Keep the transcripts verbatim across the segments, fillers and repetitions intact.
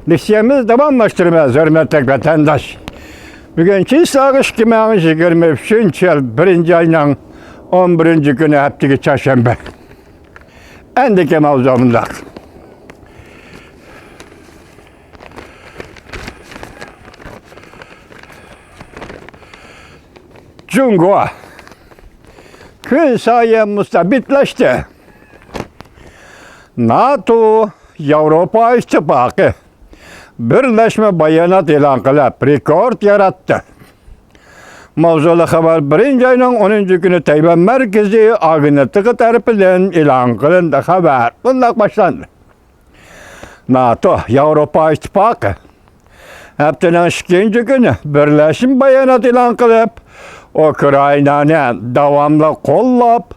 لېكسىيەمىزنى داۋاملاشتۇرىمىز، ھۆرمەتلىك ۋەتەنداش. بۈگۈن چىسلاغ ئىككى مىڭ يىگىرمە ئۈچىنچى يىل بىرىنچى ئاينىڭ ئون بىرىنچى كۈنى، ھەپتىگە چارشەنبە. ئەندىكى ماۋزۇ مۇنداق. جۇڭگو كۈنسايىن مۇستەبىتلەشتى. ناتو، ياۋروپا ئىتتىپاقى بىرلەشمە بايانات ئېلان قىلىپ، رېكورت ياراتتى. ماۋزۇلۇق خەۋەر بىرىنچى ئاينىڭ ئونىنچى كۈنى تەيۋەن مەركىزىي ئاگېنتلىقى تەرىپىدىن ئېلان قىلىندى. خەۋەر مۇنداق باشلاندى. ناتو، ياۋروپا ئىتتىپاقى ھەپتىنىڭ ئىككىنچى كۈنى بىرلەشمە بايانات ئېلان قىلىپ، ئۇكرائىنانى داۋاملىق قوللاپ،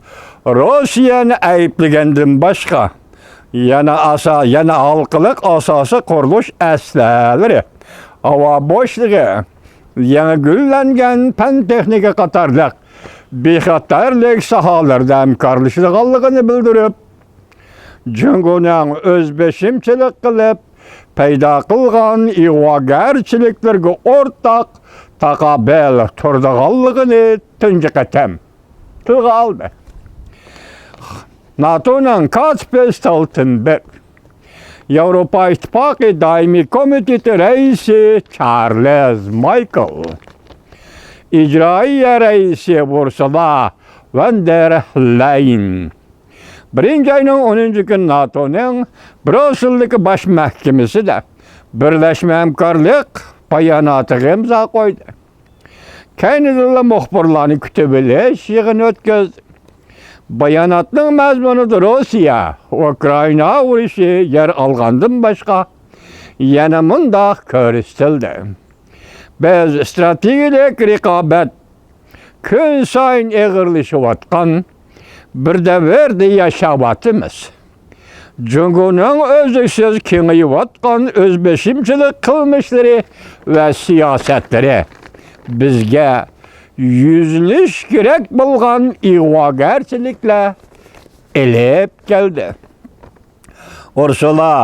روسىيەنى ئەيىبلىگەندىن باشقا، يەنە ئاسا-، يەنە ھالقىلىق ئاساسىي قۇرۇلۇش ئەسلىھەلىرى، ھاۋا بوشلۇقى، يېڭى گۈللەنگەن پەن تېخنىكا قاتارلىق بىخەتەرلىك ساھەلىرىدە ھەمكارلىشىدىغانلىقىنى بىلدۈرۈپ، جۇڭگونىڭ ئۆز بېشىمچىلىق قىلىپ پەيدا قىلغان ئىغۋاگەرچىلىكلىرىگە ئورتاق تاقابىل تۇرىدىغانلىقىنى تۇنجى قېتىم تىلغا ئالدى. ناتونىڭ كاتىپى ستولتېنبېرگ، ياۋروپا ئىتتىپاقى دائىمىي كومىتېتى رەئىسى چارلز مايكل، ئىجرائىيە رەئىسى ئۇرسۇلا ۋان دېر لايېن، بىرىنچى ئاينىڭ ئونىنچى كۈنى ناتونىڭ بروسېلدىكى باش مەھكىمىسىدە بىرلەشمە ھەمكارلىق باياناتىغا ئىمزا قويدى. كەينىدىنلا مۇخبىرلارنى كۈتۈۋېلىش يىغىنى ئۆتكۈزدى. باياناتنىڭ مەزمۇنىدا روسىيە ئۇكرائىنا ئۇرۇشى يەر ئالغاندىن باشقا يەنە مۇنداق كۆرسىتىلدى: بىز ئىستراتېگىيەلىك رىقابەت كۈنسايىن ئېغىرلىشىۋاتقان بىر دەۋردە ياشاۋاتىمىز. جۇڭگونىڭ ئۈزلۈكسىز كېڭىيىۋاتقان ئۆز بېشىمچىلىق قىلمىشلىرى ۋە سىياسەتلىرى بىزگە يۈزلىنىش كېرەك بولغان ئىغۋاگەرچىلىكلەر ئېلىپ كەلدى. ئۇرسۇلا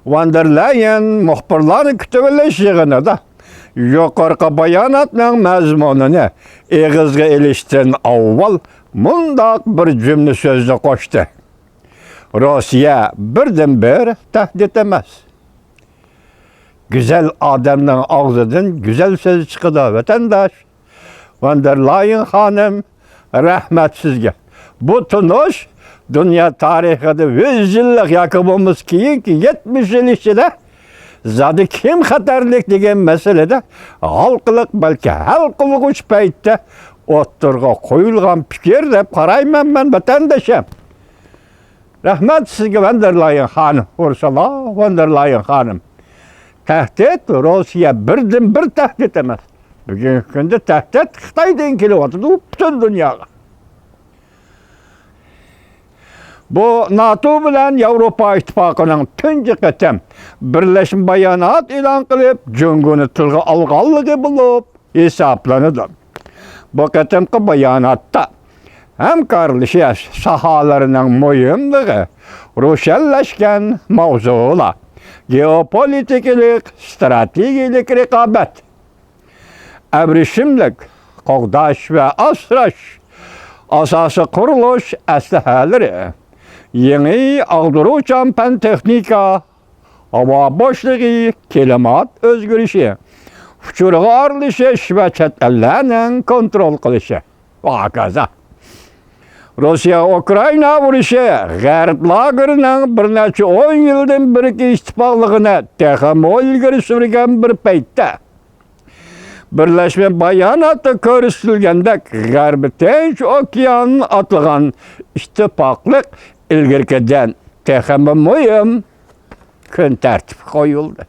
ۋان دېر لايېن مۇخبىرلارنى كۈتۈۋېلىش يىغىنىدا يۇقىرىقى باياناتنىڭ مەزمۇنىنى ئېغىزغا ئېلىشتىن ئاۋۋال مۇنداق بىر جۈملە سۆزنى قوشتى: روسىيە بىردىنبىر تەھدىت ئەمەس. گۈزەل ئادەمنىڭ ئاغزىدىن گۈزەل سۆز چىقىدۇ، ۋەتەنداش. ۋان دېر لايېن خانىم، رەھمەت سىزگە. بۇ تونۇش دۇنيا تارىخىدا يۈز يىللىق ياكى بولمىسا كېيىنكى يەتمىش يىل ئىچىدە زادى كىم خەتەرلىك دېگەن مەسىلىدە ھالقىلىق، بەلكى ھەل قىلغۇچ پەيتتە ئوتتۇرىغا قويۇلغان پىكىر دەپ قارايمەن مەن، ۋەتەندىشىم. رەھمەت سىزگە، ۋان دېر لايېن خانىم، ئۇرسۇلا ۋان دېر لايېن خانىم. تەھدىت روسىيە بىردىنبىر تەھدىت ئەمەس. بۈگۈنكى كۈندە تەھدىت خىتايدىن كېلىۋاتىدۇ پۈتۈن دۇنياغا. بۇ ناتو بىلەن ياۋروپا ئىتتىپاقىنىڭ تۇنجى قېتىم بىرلەشمە بايانات ئېلان قىلىپ، جۇڭگونى تىلغا ئالغانلىقى بولۇپ، ھېسابلىنىدۇ. بۇ قېتىمقى باياناتتا ھەمكارلىشىش ساھەلىرىنىڭ مۇھىملىقى روشەنلەشكەن ماۋزۇلار: گېئوپولىتىكىلىق، ئىستراتېگىيەلىك رىقابەت، ئەۋرىشىملىك قوغداش ۋە ئاسراش، ئاساسىي قۇرۇلۇش ئەسلىھەلىرى، يېڭى ئاغدۇرۇۋچان پەن تېخنىكا، ھاۋا بوشلۇقى، كىلىمات ئۆزگىرىشى، ئۇچۇرغا ئارىلىشىش ۋە چەت ئەللەرنىڭ كونترول قىلىشى ۋە ھاكازا. روسىيە ئۇكرائىنا ئۇرۇشى غەرب لاگېرىنىڭ بىر نەچچە ئون يىلدىن بېرىكى ئىتتىپاقلىقىنى تېخىمۇ ئىلگىرى سۈرگەن بىر پەيتتە، بىرلەشمە باياناتتا كۆرسىتىلگەندەك، غەربىي تىنچ ئوكيان ئاتىلغان ئىتتىپاقلىق ئىلگىرىكىدىن تېخىمۇ مۇھىم كۈن تەرتىپكە قويۇلدى.